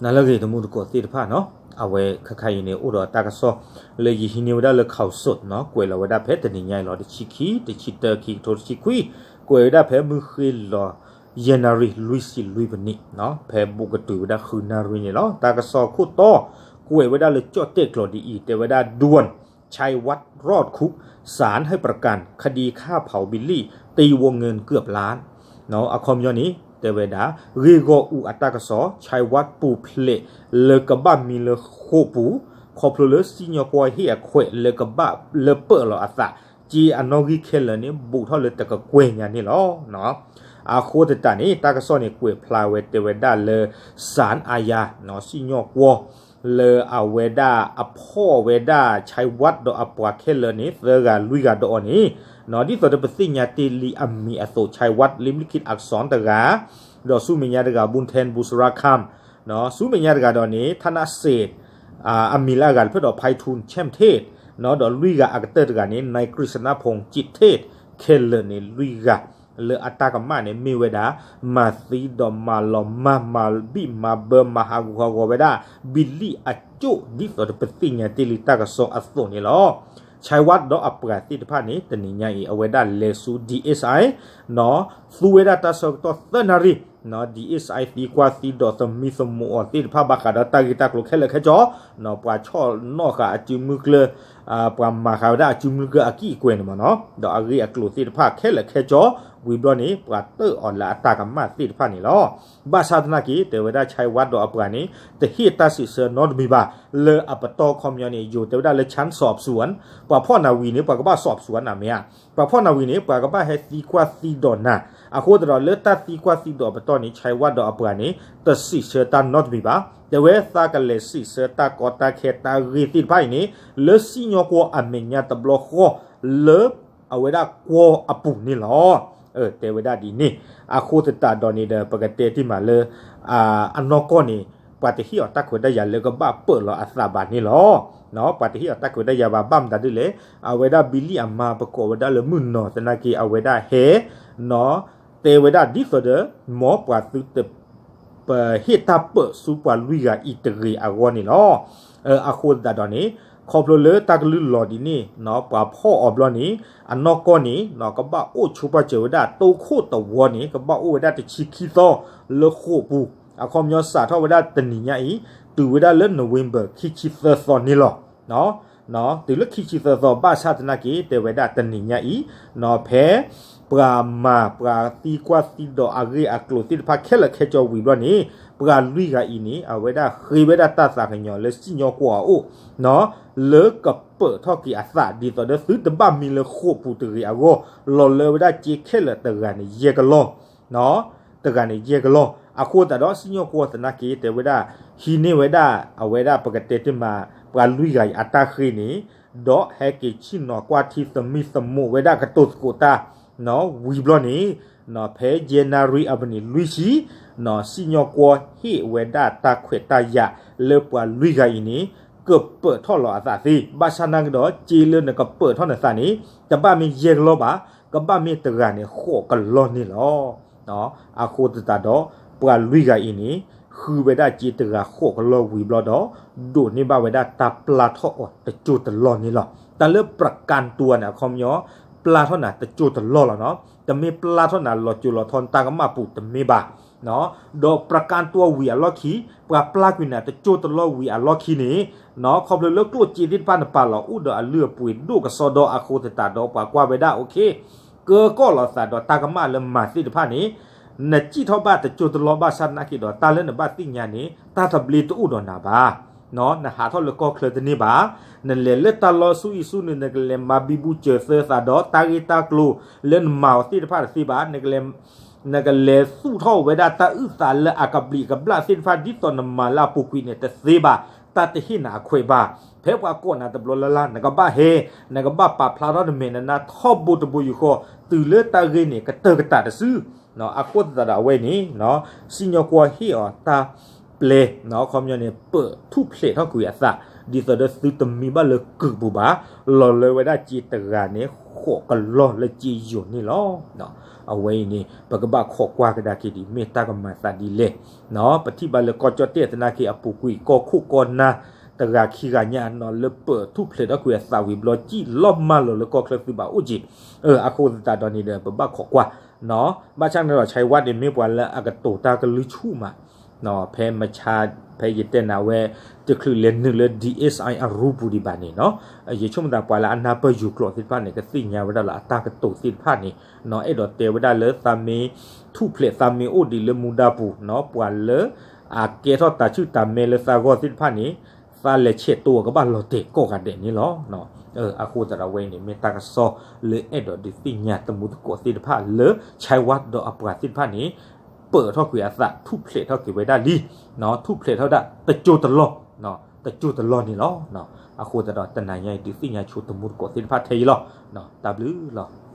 နၤလၢအဂ့ၤ တမူတကိးသ့ၣ်တဖၣ်နီၤ, အဝဲခါခါအံၤန့ၣ် အိၣ်ဒီးတၢ်ကစီၣ် လၢယဟံးန့ၢ်ဝဲဒၣ်လၢ ข่าวสด နီၤ, ကွဲးလီၤဝဲဒၣ်ဖဲတနံၤညါအံၤလီၤ တဆံခံ တဆံတၢ ခံကထိတဆံခွံ, ကွဲးဝဲဒၣ်ဖဲမုၢ်ဃ့လီၤ ယဲၢ်နၣ်ရံၣ် လွံၢ်ဆံလွံၢ်မံးနံးနီၤ, ဖဲဘူးကတုၤဝဲဒၣ်ဃုနၣ်ရံၣ်န့ၣ်လီၤ. တၢ်ကစီၣ်ခိၣ်တီ ကွဲးဝဲဒၣ်လၢကၠီၣ်တဲၣ်ကျိၤဒ်အံၤ တဲဝဲဒၣ် ด่วน ชัยวัฒน์รอดคุก ศาลให้ประกันคดีฆ่าเผาบิลลี่ ตีวงเงินเกือบล้าน အခီပညီန့ၣ် တဲဝဲဒၣ် ဂ့ၢ်ဂီၢ်အူအတၢ်ကစီၣ် ชัยวัฒน์ ပူၤဖျဲးလၢကဘၣ်မံလၢဃိာ်ပူၤ ခီဖျိလၢစံၣ်ညီၣ်ကွီၢ်ဟ့ၣ်အခွဲးလၢကဘၣ်လၢပၢၢ်လီၤအသး က့အနီၣ်ဂံၢ်ခဲလၢာ်န့ၣ် ဘူးထီၣ်လၢတကကွဲၢ်ညါန့ၣ်လီၤ. အဃိသတးန့ၣ် တၢ်ကစီၣ်န့ၣ် ကွဲးဖျါဝဲတဲဝဲဒၣ်လၢ ศาลอาญา စံၣ်ညီၣ်ကွီၢ် လၢအဝဲဒၣ်အဖီၣ်ဝဲဒၣ် ชัยวัฒน์ ဒီးအပှၤခဲလၢာ်န့ၣ် သၢဂၤလွံၢ်ဂၤဒီးအီၤန့ၣ် ဒ်သိးဒီးပသ့ၣ်ညါတ့ၢ်လံအမံၤအသိး ชัยวัฒน์ ลิมลิขิตอักษร တဂၤ, ဒီးဆူမဲာ်ညါတဂၤ บุญแทน บุษราคำ ဆူမဲာ်ညါတဂၤဒီးန့ၣ် ธนเศรษฐ အမံၤလၢအဂၤတဖျၢၣ်ဒီး ไพฑูรย์ แจ่มเทพ ဒီးလွံၢ်ဂၤအကတၢၢ်တဂၤန့ၣ် นายกฤษณพงษ์ จิตเทพ ခဲလၢာ်န့ၣ်လွံၢ်ဂၤ လၢအတၢ်ကမၣ်န့ၣ်မ့ၢ်ဝဲဒၣ် မၤသံဒီးမၤလီၤမၢ် မၤဘံၣ်မၤဘၢ မၤဟးဂူာ်ဟးဂီၤဝဲဒၣ် บิลลี่ အကၠိၣ် ဒ်သိးဒီးပသ့ၣ်ညါတ့ၢ်လံတၢ်ကစီၣ်အသိးန့ၣ်လီၤ. ชัยวัฒน์ ဒီးအပှၤသ့ၣ်တဖၣ်န့ၣ် တနံၤညါအံၤ အဝဲဒၣ်လဲၤဆူ ดีเอสไอ နီၤ သူဝဲဒၣ်တၢ်ဆၢကတီၢ်သၢနၣ်ရံၣ် ဒီအ့ၣ်စၢၣ် သံကွၢ်သံဒိးသမံသမိးအီၤသ့ၣ်တဖၣ် ဘၣ်ဃးဒီးတၢ်ဂ့ၢ်တၢ်ကျိၤခဲလၢာ်ခဲဆ့, ပှၤဆီၣ်နီၣ်ဃာ်အစုမုၢ်ကျၢၢ်, ပှၤမၤဃာ်ဝဲဒၣ်အစုမုၢ်ကျၢၢ်အကံၢ်အကွဲၤန့ၣ်မ့ၢ်နီၤ, ဒီးအဂ့ၢ်အကျိၤသ့ၣ်တဖၣ်ခဲလၢာ်ခဲဆ့, ဝံၤဘျီန့ၣ် ပှၤတၢၣ်အီၤလၢအတၢ်ကမၣ်သ့ၣ်တဖၣ်န့ၣ်လီၤ. ဘၣ်ဆၣ်သနာ်က့ တဲဝဲဒၣ် ชัยวัฒน์ ဒီးအပှၤန့ၣ် တဟ့ၣ်တၢ်စံးဆၢနီတမံၤဘၣ်, လၢအပတီၢ်ခီပညီန့ၣ် ယိၤတဲဝဲဒၣ်လၢ ชั้นสอบสวน, ပှၤဖီၣ်နၤဝံၤန့ၣ် ပှၤကဘၣ် สอบสวน နၤမ့ၢ်ဧါ ပှၤဖီၣ်နၤဝံၤန့ၣ် ပှၤကဘၣ်ဟဲသံကွၢ်သံဒိးနၤ, အဃိသတးဒီးလၢတၢ်သံကွၢ်သံဒိးအပတီၢ်န့ၣ် ชัยวัฒน์ ဒီးအပှၤန့ၣ် တစံးဆၢတၢ်နီတမံၤဘၣ်, တဲဝဲသးကလဲၤစံးဆၢတၢ်ကီတၢ်ခဲတၢ်ဂ့ၢ်သ့ၣ်တဖၣ်အံၤန့ၣ် လၢစံၣ်ညီၣ်ကွီၢ်အမဲာ်ညါတဘျီဃီ လၢအဝဲဒၣ်ကွီၢ်အပူၤန့ၣ်လီၤ. တဲဝဲဒၣ်ဒ်န့ၣ်, အဃိသတးဒီးန့ၣ်ဒီး ပကတဲတ့ၢ်မးလၢ အနီၢ်ကီၢ်န့ၣ် ပှၤတဟ့ၣ်အီၤတၢ်ခွဲးတၢ်ယာ်လၢကဘၣ်ပၢၢ်လီၤအသးဘၣ်န့ၣ်လီၤ. ပှၤတဟ့ၣ်အီၤတၢ်ခွဲးတၢ်ယာ်ဘၣ် ဘၣ်မတၤဒ်လဲၣ်, အဝဲဒၣ် บิลลี่ အမါပကိးဝဲဒၣ်လၢမုၢ်နီၤသနာ်က့ အဝဲဒၣ်ဟဲ တဲဝဲဒၣ်ဒ်သိးဒီး မ်ပှၤသုတ ပဟ့ၣ်တၢ်ပၢၢ်ဆူပှၤလွံၢ်ဂၤအံၤတဂ့ၤအဂီၢ်န့ၣ်လီၤ. အဃိသတးဒီးန့ၣ် ခီဖျိလၢတၢ်ကလုၢ်လီၤဒ်န့ၣ် ပှၤဖီၣ်အီၤဘျီန့ၣ် အနီၢ်ကီၢ်န့ၣ် ကဘၣ်အိၣ်ဆိပာ်စၢၤဝဲဒၣ် တိခိၣ်တဝီန့ၣ် ကဘၣ်အိၣ်ဝဲဒၣ်တဆံခံသီလၢဃိာ်ပူၤ, အခီပညီစးထီၣ်ဝဲဒၣ်တနံၤညါအံၤ တုၤဝဲဒၣ်လၢ November ခံဆံသၢသီန့ၣ်လီၤ. တုၤလၢခံဆံသၢသီ ဘၣ်ဆၣ်သနာ်က့ တဲဝဲဒၣ်တနံၤညါအံၤ ဖဲ ပှၤမၤပှၤသံကွၢ်သံဒိးအဂ့ၢ်အကျိၤသ့ၣ်တဖၣ်ခဲလၢာ်ခဲဆ့ဝံၤဘျီန့ၣ် ပှၤလွံၢ်ဂၤအံၤန့ၣ် အဝဲဒၣ်ဃ့ဝဲဒၣ်တၢ်သးကညီၤလၢစံၣ်ညီၣ်ကွီၢ်အအိၣ် လၢကပၢၢ်ထီၣ်က့ၤအသး ဒ်သိးဒီးသုတဘၣ်မံလၢဃိာ်ပူၤတဂ့ၤအဂီၢ် လီၤလၢဝဲဒၣ်စ့ခဲလၢာ်တဂၤန့ၣ်ယဲၢ်ကလီၢ် တဂၤန့ၣ်ယဲၢ်ကလီၢ်. အဃိသတးဒီးစံၣ်ညီၣ်ကွီၢ်သနာ်က့ တဲဝဲဒၣ် ဟံးန့ၢ်ဝဲဒၣ် အဝဲဒၣ်ပကတဲတ့ၢ်မး ပှၤလွံၢ်ဂၤအံၤအတၢ်ဃ့န့ၣ် ဒီးဟဲက့ၤဆ့ၣ်နီၤကွၢ်ထံသမံသမိးဝဲဒၣ်ကတိၤသကိးတၢ် ဝံၤဘျီန့ၣ် ဖဲယဲၢ်နၣ်ရံၣ်အမံးနံးလွံၢ်ဆံ စံၣ်ညီၣ်ကွီၢ်ဟ့ၣ်ဝဲဒၣ်တၢ်ခွဲးတၢ်ယာ်လၢပှၤလွံၢ်ဂၤအံၤန့ၣ် ကပၢၢ်ထီၣ်လီၤအသးသ့ ဘၣ်ဆၣ်နာ်က့ဒီး စ့လၢနကပၢၢ်ထီၣ်နသးန့ၣ် တဘၣ်မ့ၢ်ယဲၢ်ကလီၢ်ဘၣ်, ကဘၣ်မ့ၢ်တဂၤန့ၣ်ဃိးကလီၢ်န့ၣ်လီၤ. အဃိသတးဒီး ပှၤလွံၢ်ဂၤအံၤန့ၣ် ဃုဝဲဒၣ်စ့တဂၤဃိးကလီၢ်ဝံၤဘျီဒီး ဒိးန့ၢ်ဘၣ်ဝဲဒၣ်တၢ်ပျၢ်ထီၣ်အီၤတကၠိၢ်တလီၢ်န့ၣ်လီၤ. တၢ်လၢ ประกันตัว န့ၣ် အခီပညီ ပျၢ်ထီၣ်နၤတကၠိၢ်တလီၢ်လီၤနီၤ. တမ့ၢ်ပျၢ်ထီၣ်နၤလီၤစိၤလီၤထီနတၢ်ကမၣ်ပူၤတမ့ၢ်ဘၣ် ဒီး ประกันตัว ဝံၤအလီၢ်ခံ ပှၤပျၢ်ကွံာ်နၤတကၠိၢ်တလီၢ်ဝံၤအလီၢ်ခံန့ၣ် ခီဖျိလၢကျိၣ်စ့သ့ၣ်တဖၣ်နပာ်လီၤ အိၣ်ဒီးအလုၢ်အပှ့ၤဒိၣ်ကစီဒီအဃိသတးဒီး ပှၤကွၢ်ဝဲဒၣ် okay ကၢကီၢ်လိာ်သးဒီးတၢ်ကမၣ်လၢမၤသ့ၣ်တဖၣ်န့ၣ် နစံၣ်ထီၣ်ဘၣ်တကၠိၢ်တလီၢ်ဘၣ်ဆၣ်သနာ်က့ဒီး တၢ်လၢနဘၣ်သ့ၣ်ညါန့ၣ် တၢ်သဘျ့တအိၣ်ဒီးနၤဘၣ်. နဟးထီၣ်လၢကီၢ်ချၢတန့ၢ်ဘၣ်. နလဲၤလၢတၢ်လီၢ်ဆူအံၤဆူနုၤ နကလဲၤမၤဘံဘူစၢၤသၢသးဒီးတၢ်ဂ့ၢ်တၢ်ကျိၤလၢနမၤအီၤသ့ၣ်တဖၣ်တသ့ဘၣ်. နကလဲၤသူၣ်ထီၣ်ဝဲဒၣ်တၢ်အုၣ်သးလၢအကဘျံးကဘျၣ်သ့ၣ်တဖၣ် ဒ်သိးနမၤလၢအပူၤကွံာ်န့ၣ်တသ့ဘၣ်. တၢ်တဟ့ၣ်နၤအခွဲးဘၣ်. ဖဲပှၤကိးနၤတဘျီလၢ်လၢ် နကဘၣ်ဟဲ, နကဘၣ်ပာ်ဖျါထီၣ်နမဲာ်နနါထီဘိတဘိယူၢ်ဃီ, တုၤလၢတၢ်ဂ့ၢ်န့ၣ် ကတၢၢ်ကတၢၢ်တစု. အဃိသတးဒီးအဝဲန့ၣ် စံၣ်ညီၣ်ကွီၢ်ဟ့ၣ်အီၤတၢ်ပျဲ အခီပညီန့ၣ် ပၢၢ်ထူၣ်ဖျဲးထီၣ်ကွံာ်အသး ဒ်သိးဒီးသုတမံဘၣ်လၢကုာ်ပူၤဘၣ်, လီၤလၢဝဲဒၣ်စ့တဂၤန့ၣ် ဃိးကလီၢ်လၢစ့ယိာ်န့ၣ်လီၤ. အဝဲအံၤန့ၣ် ပကဘၣ်ခိးကွၢ်ကဒါက့ၤဒ်မ့ၢ်တၢ်ကမၤသးဒ်လဲၣ်. ပထံၣ်ဘၣ်လၢကီၢ်ကၠီၣ်တဲၣ်သနာ်က့ အပူၤကွံာ်ကီၢ်ခိၣ်ကီၢ်နၢ် တဂၤခံဂၤညါနီၤ လၢပၢၢ်ထူၣ်ဖျဲးထီၣ်ကွံာ်အသးဝံၤဘျီ စံၣ်လီၤမၢ်လီၤလၢကီၢ်ချၢသုဘၣ်အိၣ်က့ၤ. အဃိသတးဒီးန့ၣ်ဒီး ပဘၣ်ခိးကွၢ် ဘၣ်ဆၣ်န့ၣ်ဒီး ဆဲးဝါန့ၣ် မ့ၢ်ပှၤလၢအကတိၤတၢ်ကလုၢ်ဆူၣ်မး ဖဲမဆါ ဖဲယတဲနၤဝဲ တချုးလဲၤနုာ်လၢ DSI အရူပူၤဒံးဘၣ်န့ၣ်နီၤ, ယဆိကမိၣ်သးပှၤလၢအနၢ်ပၢၢ်ယိၤကျိာ်သ့ၣ်တဖၣ်န့ၣ် ကသ့ၣ်ညါဝဲဒၣ်လၢအတၢ်ကတိၤသ့ၣ်တဖၣ်န့ၣ်နီၤ, အဲၣ်ဒိးတဲဝဲဒၣ်လၢသးမ့ၢ်ထူၣ်ဖျဲး သးမ့ၢ်အိၣ်ဒံးလၢမူဒါပူၤနီၤ, ပှၤလၢအကဲထီၣ်တၢ်ဆူၣ်တၢ်မဲလၢသးဂီၢ်သ့ၣ်တဖၣ်န့ၣ် သးလဲၤဆဲးတိၤအကဘၣ်လီၤတဲာ်ကိးဂၤဒဲးန့ၣ်လီၤ. အဃိသတးဒီးအဝဲအံၤန့ၣ် မ့ၢ်တၢ်ကစီၣ်လၢအဲၣ်ဒိးဒုးသ့ၣ်ညါတမူသကိးသ့ၣ်တဖၣ်လၢ ဆဲးဝါဒီးအပှၤသ့ၣ်တဖၣ်န့ၣ် ပၢၢ်ထီၣ်ကွံာ်အသး ထူၣ်ဖျဲးထီၣ်က့ၤဝဲဒၣ်လံ, ထူၣ်ဖျဲးထီၣ်ဝဲဒၣ်တကၠိတလီၢ်, တကၠိတလီၢ်န့ၣ်လီၤ. အဃိသတးဒီးတနၤညါအံၤ ဒုးသ့ၣ်ညါဆိတမူသကိးသ့ၣ်တဖၣ်ထဲအံၤလီၤ. တၢ်ဘျုးလီၤ.